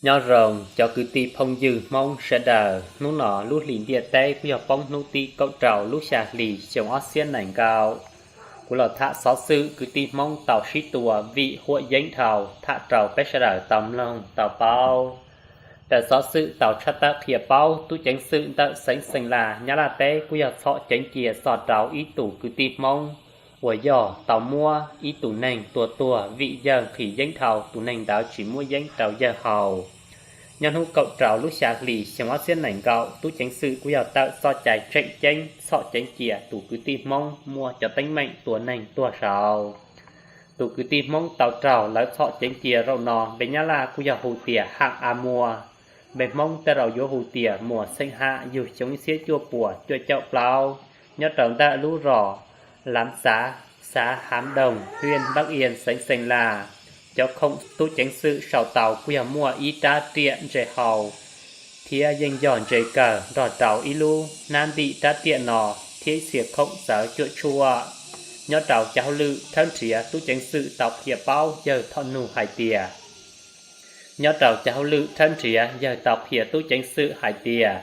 Nyob zoo cov kwv tij phooj ywg Hmoob sawv daws, hnub no lub hlis ntiaj teb kuj yog poob hnub tim kaum rau lub xya hlis xyoo ob txhiab nees nkaum. Kuv los tham xov xwm kwv tij Hmoob tau sib tua vim huam yeeb dhau tham rau peb sawv daws tau mloog tau paub. Daws xov xwm tau tshaj tawm qhia paub tub ceev xwm ntawm xeev Xeem Las Nyab Laj teb kuj yog txhom ceev cia txog rau ib tus kwv tij Hmoob uas yog tau muab ib tus neeg tua tuag vim yawg nqhis yeeb dhau, tus neeg ntawd tsis muab yeeb rau yawg haus. Nyob hnub kaum rau lub xya hlis xyoo ob txhiab nees nkaum, tub ceev xwm kuj yog tawm txoj cai tseem ceeb txhom ceev cia tus kwv tij Hmoob muab cov teeb meem tua neeg tuag saud. Tus kwv tij Hmoob tau raug lawv txhom ceev cia zaum no npe Nyab Laj kuj yog hu tias Ham A Muas, npe Hmoob tej zaum yuav hu tias Muas Xeem Ham, yug xyoo ib txhiab cuaj puas cuaj caum plaub, nyob rau ntawm lub zos Lav Xav, xav Hav Doog, hwj Npab Ias, xeev Xeem Las. Cov khoom tub ceev xwm sau tau kuj yog muaj ib rab riam ntses hau thiab yeej yog ntses kawg nrog rau ib lub hnab ntim rab riam no thiab ib txhia khoom txawv cuam tshuam. Nyob rau cov hauj lwm tshawb nrhiav tub ceev xwm tau qhia paub yawg Thoj Nug hais tias, nyob rau cov hauj lwm tshawb nrhiav yawg tau qhia tub ceev xwm hais tias,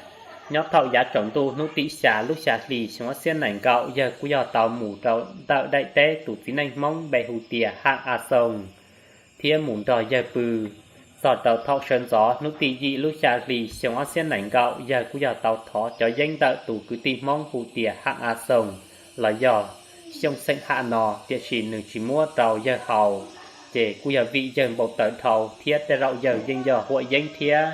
nyob thaum yav tsaus ntuj hnub tim xya lub xya hlis xyoo ob txhiab nees nkaum, yawg kuj yog tau mus rau ntawm daim teb tus txiv neej Hmoob npe hu tias Ham A Xoos thiab mus nrog yawg pw. Txog rau thaum sawv ntxov hnub tim yim lub xya hlis xyoo ob txhiab nees nkaum, yawg kuj yog tau thov cov yeeb ntawm tus kwv tij Hmoob hu tias Ham A Xoos los yog Xyooj Xeem Ham no, tiam sis nws tsis muab rau yawg haus, ces kuj yog vim yawg npau taws dhau thiab tej zaum yawg yeej yog huam yeeb thiab,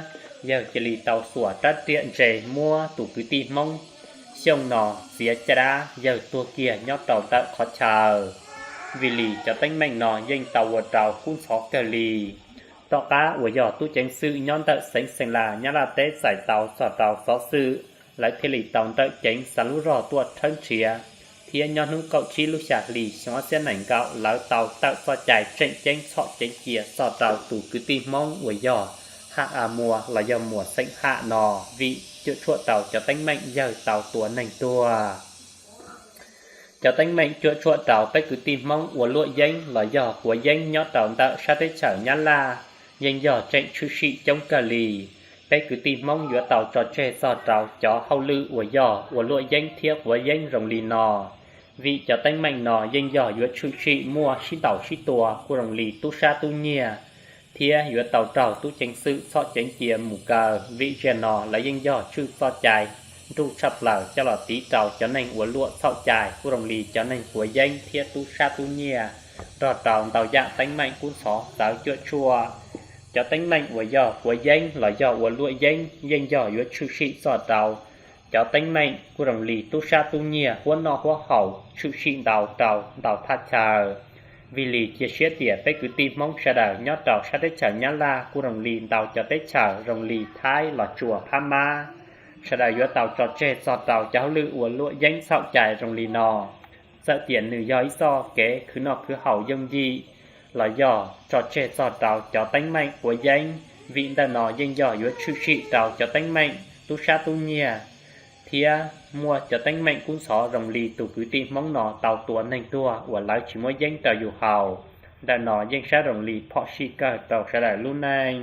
yawg cia li tau xuas rab riam ntses muab tus kwv tij Hmoob Xyooj no txiav caj dab, yawg tuag kiag nyob rau ntawm qhov chaw. Vim li cov teeb meem no yeej tau ua rau kub ntxhov kawg li. Tom qab uas yog tub ceev xwm nyob ntawm xeev Xeem Las Nyab Laj teb txais tau txog rau xov xwm, lawv thiaj li tau nrawm ceev xa lub zog tuaj tshawb nrhiav, thiab nyob hnub kaum tsib lub xya hlis xyoo ob txhiab nees nkaum lawv tau tawm txoj cai tseem ceeb txhom ceev cia txog rau tus kwv tij Hmoob uas yog Ham A Muas los yog Muas Xeem Ham no, vim cuam tshuam rau cov teeb meem yawg tau tua neeg tuag. Cov teeb meem cuam tshuam rau peb kwv tij Hmoob ua luam yeeb los yog quav yeeb nyob rau ntawm sab teb chaws Nyab Laj yeej yog tseem tshwm sim coob kawg li. Peb kwv tij Hmoob yuav tau tso tseg txog rau cov hauj lwm uas yog ua luam yeeb thiab quav yeeb zoo li no, vim cov teeb meem no yeej yog yuav tshwm sim muaj sib ntaus sib tua kuj zoo li tub sab tub nyiag, thiab yuav tau raug tub ceev xwm txhom ceev cia mus kaw, vim zaum no lawv yeej yog tshwj txoj cai nruj tshaj plaws coj los tiv rau cov neeg ua luam txhaum cai kuj zoo li cov neeg quav yeeb thiab tub sab tub nyiag, nrog rau ntau yam teeb meem kub ntxhov txawv cuam tshuam. Cov teeb meem uas yog quav yeeb los yog ua luam yeeb yeej yog yuav tshwm sim txog rau cov teeb meem kuj zoo li tub sab tub nyiag, huab noj huab haus tshwm sim ntau rau ntau thaj chaw. Vim li cia siab tias peb kwv tij Hmoob sawv daws nyob rau sab teb chaws Nyab Laj kuj zoo li ntau cov teb chaws zoo li Thaib, Los Tsuas, Phab Mab, sawv daws yuav tau tso tseg txog rau cov hauj lwm ua luam yeeb txhaum cai zoo li no. Txawm tias nws yog ib txoj kev khwv noj khwv haus yooj yim los yog tso tseg txog rau cov teeb meem quav yeeb, vim ntawm no yeej yog yuav tshwm sim rau cov teeb meem tub sab tub nyiag, thiab muaj cov teeb meem kub ntxhov zoo li tus kwv tij Hmoob no tau tua neeg tuag uas lawv tsis muab yeeb rau yus haus. Ntawm no yeej saib zoo li phom sij kawg rau sawv daws lub neej.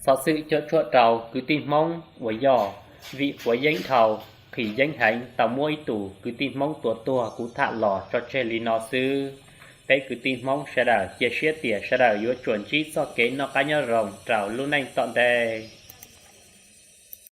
Xov xwm cuam tshuam rau kwv tij Hmoob uas yog vim quav yeeb dhau, nqhis yeeb heev tau muab ib tus kwv tij Hmoob tua tuag kuv tham los tso tseg li no xwb. Peb kwv tij Hmoob sawv daws cia siab tias sawv daws yuav tsuas ntsib txoj kev noj qab nyob zoo rau lub neej tom ntej.